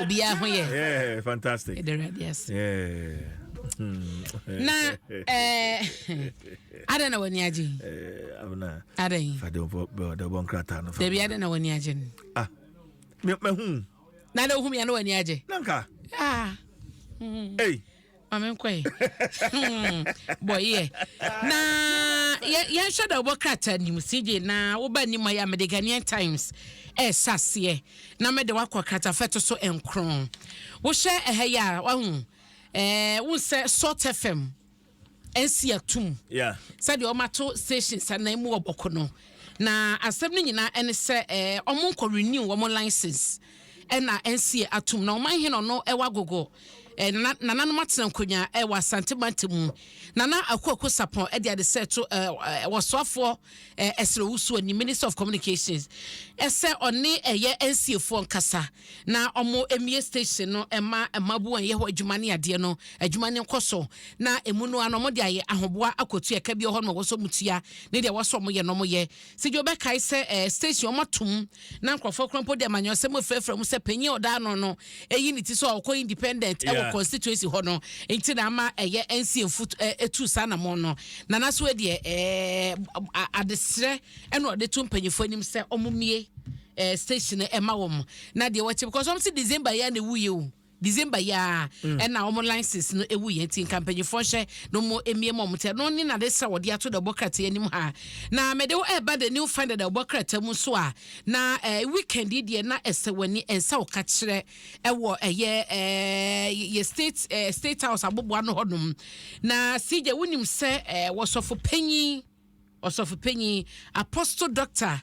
Obiara ho yɛ. Yeah, fantastic. Ɛdɛ Awurade ase. Yeah. Na adɛn na w'ani agye? Abena. Adɛn? Fa de bɔ de bɔ nkrataa no. Dabi, adɛn na w'ani agye no? Ah. Me me hu. Na de ohu mi a na w'ani agye. Nanka. Ah. Hey. Maame nkɔe bɔyɛ na yɛnhwɛ dɛ wobɔ krataa nim CJ na woba nim ayɛ a mede Ghanaian Times ɛɛhyɛ aseɛ na mede wakɔ kratafɛ to so nkron. Wohyɛ ɛha yi a, wahu wohu sɛ Salt FM nsi atum sɛdeɛ ɔmato stations anan mu wɔ Bɔko no, na asɛm no nyinaa ɛne sɛ ɔmo nkɔ renew wɔn license ɛna nsi atum. Na ɔman hene ɔno ɛwɔ Agogo, nananom atena nkonnwa ɛwɔ Asante Mante mu, Nana Akuoko Sapɔn, ɛde ade sɛ to wɔsoafoɔ Ursula Owusu ani, Minister of Communications, ɛsɛ ɔne ɛyɛ nsiefoɔ nkasa na ɔmo emie station no ɛma mmabu a ɛyɛ hɔ adwuma ne adeɛ no, adwuma ne nkɔ so. Na emu no ano ɔmo de ayɛ ahoboa akɔtua ɛka bi wɔ hɔ no ma wɔsɔ mo tua ne deɛ wɔsɔ ɔmo yɛ no ɔmo yɛ sigye. Ɔbɛkae sɛ station ɔmo atum na nkurɔfoɔ kora mpo de amanyɔsɛm efirafira mu sɛ panyin a ɔda ano no eyi ne ti sɛ ɔkɔ independent ɛwɔ constituency hɔ no, nti na ama ɛyɛ nca etu saa namɔ no. Nana so deɛ adesrɛ ɛna ɔde to mpanyinfoɔ anim sɛ ɔmo mie station ɛma wɔn na deɛ wɔkye, because wɔn si December yɛ na ewu yɛ o, December yi a ɛna wɔn license no ewu yɛ, nti nka mpanyinfoɔ hyɛ na wɔn emie mu wɔn tɛ no ne na de sra wɔde ato dɛ ɔbɔ krataa anim ha. Na mɛde wo ɛɛba the new finder dɛ ɔbɔ krataa mu nso a, na weekend yi deɛ na ɛsɛ w'ani ɛnsa wo ka kyerɛ ɛwɔ ɛyɛ yɛ state house aboboa no hɔnom. Na CJ, wonim sɛ wɔsɔfo panyin, ɔsɔfo panyin Apostle Doctor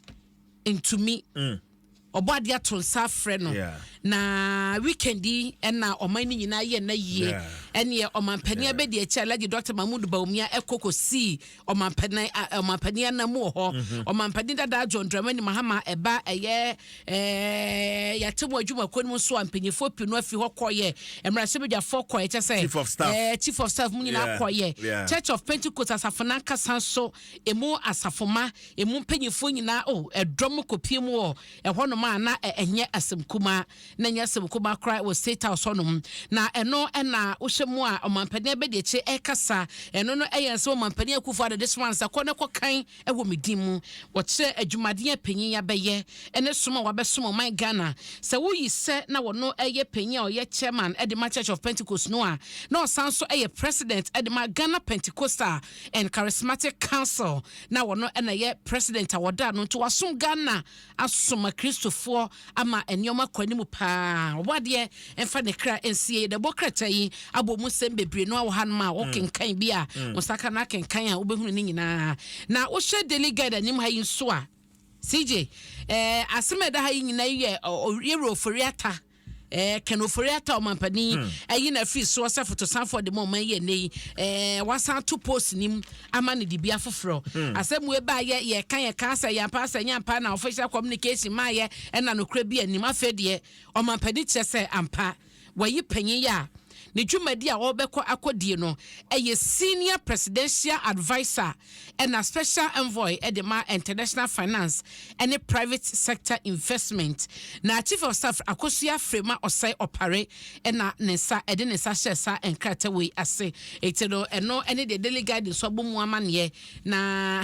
Ntumi ɔbɔ adeɛ ato nsa afrɛ no na weekend yi ɛna ɔman no nyinaa yɛ na yie. Ɛneɛ ɔmampanin abɛdi akyi, Alhaji Dr Mahmood Bawumia, ɛkɔ kɔsii ɔmampanin anam wɔ hɔ. Ɔmampanin dada John Dramani Mahama ɛba ɛyɛ yɛate mu adwumakuo no mu nso a, mpanyinfoɔ pii no afi hɔ kɔyɛ, mmarahyɛbadwafoɔ kɔyɛ, kyɛ sɛ Chief of staff. Chief of staff mu nyinaa kɔyɛ. Church of Pentecost asafo nankasa nso emu asafoma emu mpanyinfoɔ nyinaa o ɛdɔm kɔpie mu wɔ ɛhɔnom a na ɛnyɛ asɛm kumaa, na ɛnyɛ asɛm kumaa koraa wɔ State House hɔnom. Na ɛno ɛna wohyɛ mu a ɔmampanin abɛdi akyire ɛkasa. Ɛno no ɛyɛ nsɛm ɔmampanin Akufo Addo de soma nsa kɔ ne kɔ kan ɛwɔ me din mu. Wɔkyerɛ adwumaden a panyin abɛyɛ ɛne som a wabɛsom ɔman Ghana. Sɛ woyi sɛ na wɔno ɛyɛ panyin a ɔyɛ chairman ɛde ma Church of Pentecost no a, na ɔsan so ɛyɛ president ɛde ma Ghana Pentecostal and Charismatic Council, na wɔno ɛna ɛyɛ president a wɔda no. Nti wasom Ghana, asom Akristofoɔ ama nneɛma kɔ anim paa. Ɔbɔ adeɛ mfa ne kra nsie. Yɛde bɔ krataa yi abɔ mu nsɛm bebree no a wɔ hanom a wɔkenkan bi a wɔn nsa ka no akenkan a, wobɛhunu ne nyinaa. Na wohyɛ Daily Guide anim ha yi nso a, CJ, asɛm a ɛda ha yi nyinaa yi yɛ yɛwura Ofori Ata, Ken Ofori Ata. Ɔmampanin ɛyi na afiri soɔ sɛ fotosanfoɔ de ma ɔman yi. Ɛnɛ yi wasan ato post nim ama no dibea foforɔ. Asɛm wei ba yɛ yɛka yɛka sɛ yɛmpa sɛ nyɛmpa na official communication maayɛ ɛna nokorɛ bi anim. Afei deɛ ɔmampanin kyerɛ sɛ ampa wɔyi panyin yi a ne dwumadi a ɔrebɛkɔ akɔdie no ɛyɛ senior presidential adviser ɛna special envoy ɛde ma international finance ɛne private sector investment. Na chief of staff Akosua Frema Ɔsɛe Ɔpare ɛna ne nsa ɛde ne nsa hyɛ saa nkrataa wei ase. Eti no ɛno ɛne deɛ Daily Guide nso abɔ mu amanneɛ. Na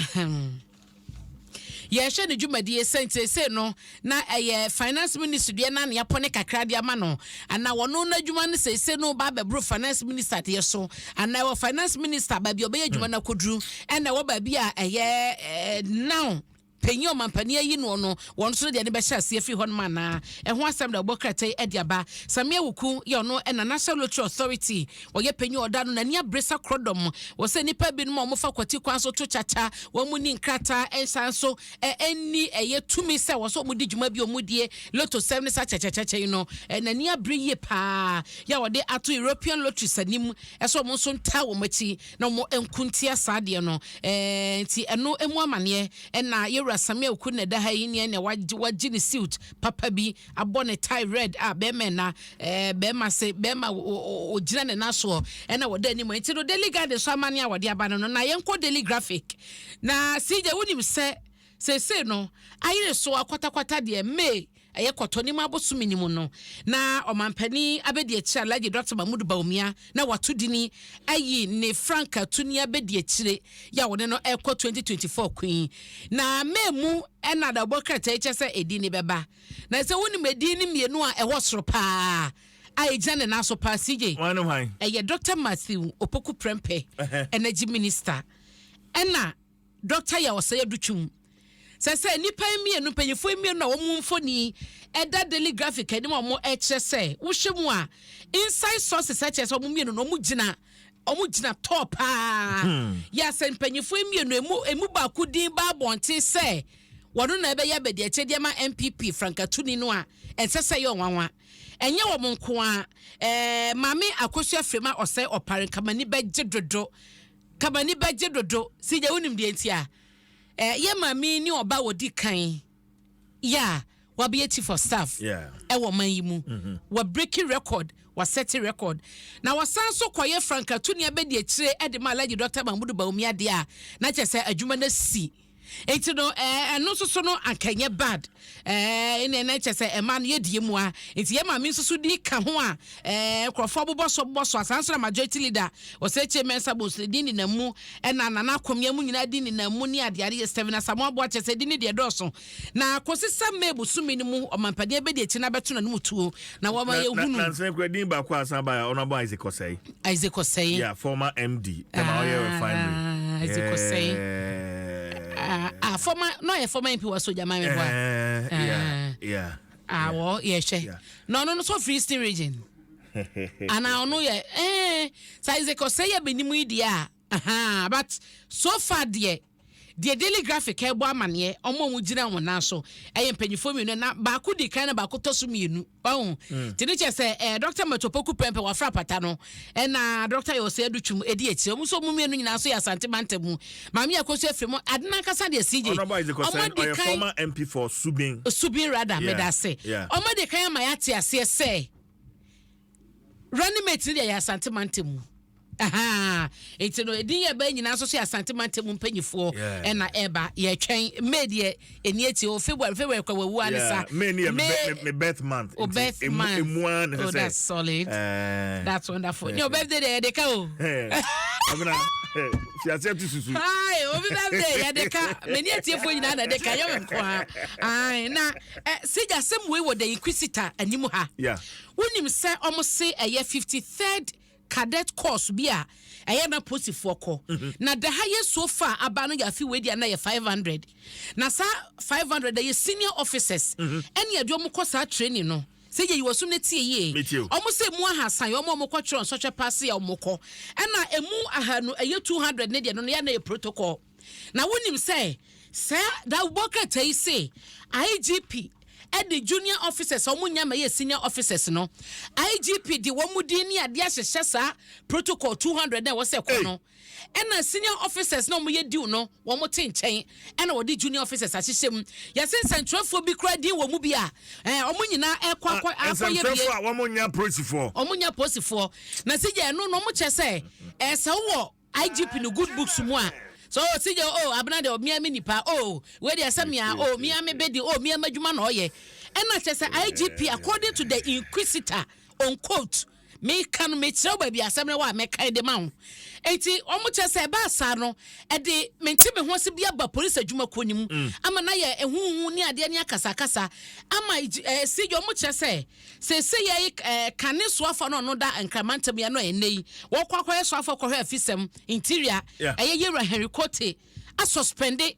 yɛhwɛ ne dwumadie sɛ ntiese no na ɛyɛ finance minister deɛ na ne apɔ ne kakra de ama no, ana wɔno n'adwuma no sɛsɛ no ba abɛboro finance minister deɛ so, ana ɛwɔ finance minister baabi a ɔbɛyɛ adwuma no akɔduru, ɛna ɛwɔ baabi a ɛyɛ now panyin ɔmampanin ayi no, wɔn nso deɛ ne bɛhyɛ aseɛ firi hɔ nom anaa. Ɛho asɛm na ɔbɔ krataa yi de aba. Samia Wuku yɛ ɔno ɛna National Lottery Authority ɔyɛ panyin ɔda no n'ani abere sa korɔdɔm wɔ sɛ nnipa binom a wɔfa kwati kwan so to kyakya, wɔn mu ni nkrataa nsa nso ɛnni ɛyɛ tumi sɛ wɔ sɛ wɔn di dwuma bi a wɔn die lotto sɛm ne sa kyɛkyɛkyɛkyɛ yi no. N'ani abere yie paa yɛ a wɔde ato European Lotteries anim ɛsɛ wɔn nso ntaa wɔn akyi na wɔn nkuntia saa adeɛ no. Nti ɛno emu amaneɛ ɛna yɛwura Samia Wuku na ɛda ha yi neɛ na wagye ne suit papa bi abɔ ne tie red a bɛrima na bɛrima se bɛrima ogyina ne nan soɔ ɛna wɔda anim. Nti no Daily Guide nso amane a wɔde aba no, na yɛnkɔ Daily Graphic. Na CJ, wonim sɛ seesei no ayere so akwatakwata deɛ May. Ɛyɛ Kɔtɔnim abosome no mu no, na Ɔmanpanin Abadiakyire Alhaji Dɔkta Mahmood Bawumia na wato dini ayi ne frankaatuni abadiakyire yi a wɔne no rekɔ 2024 ko yi. Na May mu na adawubɔ krataa yi kyerɛ sɛ edin no bɛba. Na sɛ wonim edin no mmienu a ɛwɔ soro paa a egyina ne nan so paa, CJ, Hwan ne hwan? ɛyɛ Dɔkta Matthew Opoku Prempeh, Energy Minister, ɛna Dɔkta Yaw Osei Adutwum. Sɛ sɛ nnipa yi mmienu, mpanyinfoɔ yi mmienu na wɔn mfoni ɛda Daily Graphic anim a wɔn ɛkyerɛ sɛ wohwɛ mu a inside sources ɛkyerɛ sɛ wɔn mmienu no wɔn gyina tɔɔ paa. Yɛ sɛ mpanyinfoɔ yi mmienu emu baako din ba abɔnten sɛ wɔn na ɛbɛyɛ abadiakyɛ deɛ ma NPP frankatuni no a, ɛnsɛ sɛ ɛyɛ ɔnwanwa. Ɛnyɛ wɔn nko a, Maame Akosua Frema Osei Opare nkamani bɛgye dodo. Kamani bɛgye dodo. Si gya wonim deɛ nti a yɛ maame ne ɔba wɔdi kan yɛ a wabɛyɛ chief of staff ɛwɔ ɔman yi mu. Wɔ breaking record, wɔsɛte record na wɔsan so kɔyɛ frankatuni abɛdi akyire ɛde ma Alhaji Dr. Mahmudu Bawumia deɛ a, na kyerɛ sɛ adwuma no si. Nti no ɛno nso so no anka nyɛ bad. Ɛna kyerɛ sɛ ɛma no yɛdie mu a nti yɛ maame nso so di ka ho a nkurɔfoɔ bobɔ so asan so na majority leader Osei Kyei Mensah Bonsu di nenam mu, ɛna Nana Akomea mu nyinaa di nenam mu ne adeade yɛ Stephen Asamoah Boa kyerɛ sɛ di ne deɛ dɔɔso na kɔsi sɛ May bosome no mu ɔmampanin bɛdi akyi na bɛto n'anom tuo na wɔma yɛhunu. Nansɛn kura din baako a asan ba yɛ Honourable Isaac Osei. Isaac Osei. Yeah, former MD Tema Oil Refinery. Isaac Osei. Ah, former no yɛ former MP wɔ Soja Maame Boa. Yeah. Ah, wɔ yɛhwɛ na ɔno no so firi Eastern Region ana ɔno yɛ sa Isaac Osei yɛ bɛnim yi deɛ a aha, but so far deɛ Daily Graphic ɛbɔ amaneɛ, ɔmo a ɔmo gyina wɔn nan so ɛyɛ mpanyinfoɔ mmienu na baako di kan na baako tɔ so mmienu ɔho. Nti ne kyerɛ sɛ Dr. Matthew Opoku Prempeh wafra pata no, ɛna Dr. Osei Adutwum edi akyire. Ɔmo nso ɔmo mmienu nyinaa nso yɛ Asante mantam mu. Maame Akosua firi mu ade nankasa deɛ, CJ, Honourable Isaac Osei ɔmo adi ɔyɛ kan former MP for Subin. Subin rather. Meda ase. Ɔmo adi kan ama yɛate aseɛ sɛ running mate ne deɛ yɛ Asante mantam mu. Aha, nti no edin yɛ bɛyɛ nyinaa nso so yɛ Asante mantam mu mpanyinfoɔ. Ɛna ɛba yɛtwɛn May deɛ eni akyi o, February kɔ wawu anisa. Yeah, May ni yɛ me birth month. O birth month. Emu a na Oh, that's solid. That's wonderful. Ní o birthday deɛ yɛde ka o. Abena fiase tu susu. Ayi, obi birthday yɛde ka mɛ ní etiefoɔ nyinaa na yɛde ka yɛ mi nko ha. Ayi, na sigya sɛm wei wɔ The Inquisitor anim ha. Wonim sɛ ɔmo se ɛyɛ 53rd Cadet Course bi a ɛyɛ na polisifoɔ kɔ na the highest so far aba no yɛ afi wei deɛ na yɛ 500, na saa 500 ɛyɛ senior officers ɛne yɛde ɔmo kɔ saa training no sɛ yɛ yiwɔ sum ne tie yie. Metie o. Ɔmo sɛ emu 300 yɛ ɔmo a ɔmo kɔ twerɛ nsɔhwɛ paase a ɔmo kɔ, ɛna emu 200 ɛyɛ 200 ne deɛ no yɛ na yɛ protocol. Na wonim sɛ sɛ dawubɔ krataa yi se IGP ɛde junior officers a wɔn nyama yɛ senior officers no, IGP de wɔn din ne adeɛ ahyehyɛ saa protocol 200 na ɛwɔ sɛ kɔ no, ɛna senior officers na wɔn yɛ deal no wɔn te nkyɛn, ɛna wɔde junior officers ahyehyɛ mu. Yɛsɛ nsɛntwerɛfoɔ bi kura din wɔ mu bi a wɔn nyinaa ɛkɔ akɔ akɔyɛ bie. Nsɛmtwerɛfoɔ a wɔn nya polisifoɔ. Wɔn nya polisifoɔ na si gya ɛno no wɔn kyɛ sɛ ɛsɛ wɔ IGP no good books mu a so o si gya o abena deɛ mia mi nipa o wei deɛ sɛ mia o mia mi bɛ di o mia mi adwuma na ɔyɛ, ɛna kyɛ sɛ IGP, according to The Inquisitor on quote, meka no mekyerɛ wo baabi asɛm no wɔ a mɛkan de ma wo. Enti ɔmo kyerɛ sɛ ɛbaa saa no ɛde mente me ho ase bi aba polisi adwumakuo no mu ama na yɛ ehuhu ne adeɛ ne akasakasa ama si ɔmo kyerɛ sɛ sese yɛ kane soafa no ɔno da nkramantam yɛ no ɛnɛ yi wɔkɔ akɔyɛ soafa kɔhwɛ afisɛm interior. Ɛyɛ yɛwura Henry Quartey asuspend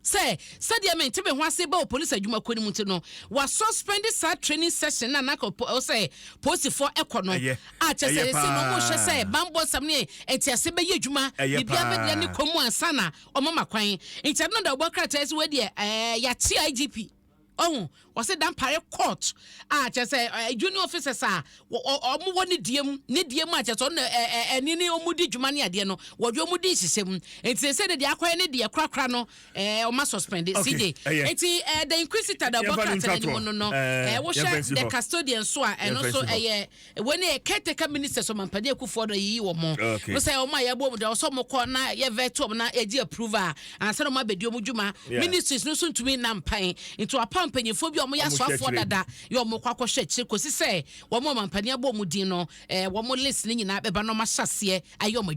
sɛ sɛdeɛ mente me ho ase bɛ wɔ polisi adwumakuo no mu nti no wasuspend saa training session na naka sɛ polisifoɔ ɛkɔ no. Ɛyɛ. A kyɛ sɛ Ɛyɛ ɛsɛ no ɔmo hwɛ paa. sɛ bambɔ nsɛm ne ntiase bɛyɛ adwuma. Ɛyɛ biribia bɛdeɛ ne paa. kɔn mu ansa na ɔmo ma kwan. Nti ɛno na ɔbɔ krataa sɛ wɔdeɛ yɛakye IGP ɔho wɔsɛ Dampare court a kyɛ sɛ junior officers a ɔmo wɔ ne die mu a kyɛ sɛ ɔno na ɛ ɛ ɛne ne ɔmo di dwuma ne adeɛ no wɔde ɔmo di nhyehyɛ mu. Nti sɛ de deɛ akɔyɛ ne deɛ korakora no ɔma suspend. Okay, CJ, ɛyɛ. nti The Inquisitor da ɔbɔ Yɛmfa no krataa ntwa n'anim toɔ. no Yɛmfa wohwɛ nsi The hɔ. Custodian so a ɛno Yɛmfa nso nsi hɔ. ɛyɛ wɔn yɛ caretaker ministers ɔmampanin Akufo no yiyi wɔn mo sɛ ɔmo a yɛbɔ ɔmo deɛ ɔsɛ ɔmo kɔ na yɛ vet ɔmo na yɛgye approve a ansa na ɔmo abɛdi ɔmo dwuma. Ministries no nso ntumi nam pan nti wapa Mpanyinfoɔ bi a wɔyɛ Ɔmo hwɛ asoafoɔ akyire. dada yɛ wɔn kɔ akɔhwɛ akyire kɔsi sɛ wɔn ɔmampanin abɔ wɔn din no, wɔn list ne nyinaa bɛba na wɔn ahyɛ aseɛ ayɛ wɔn.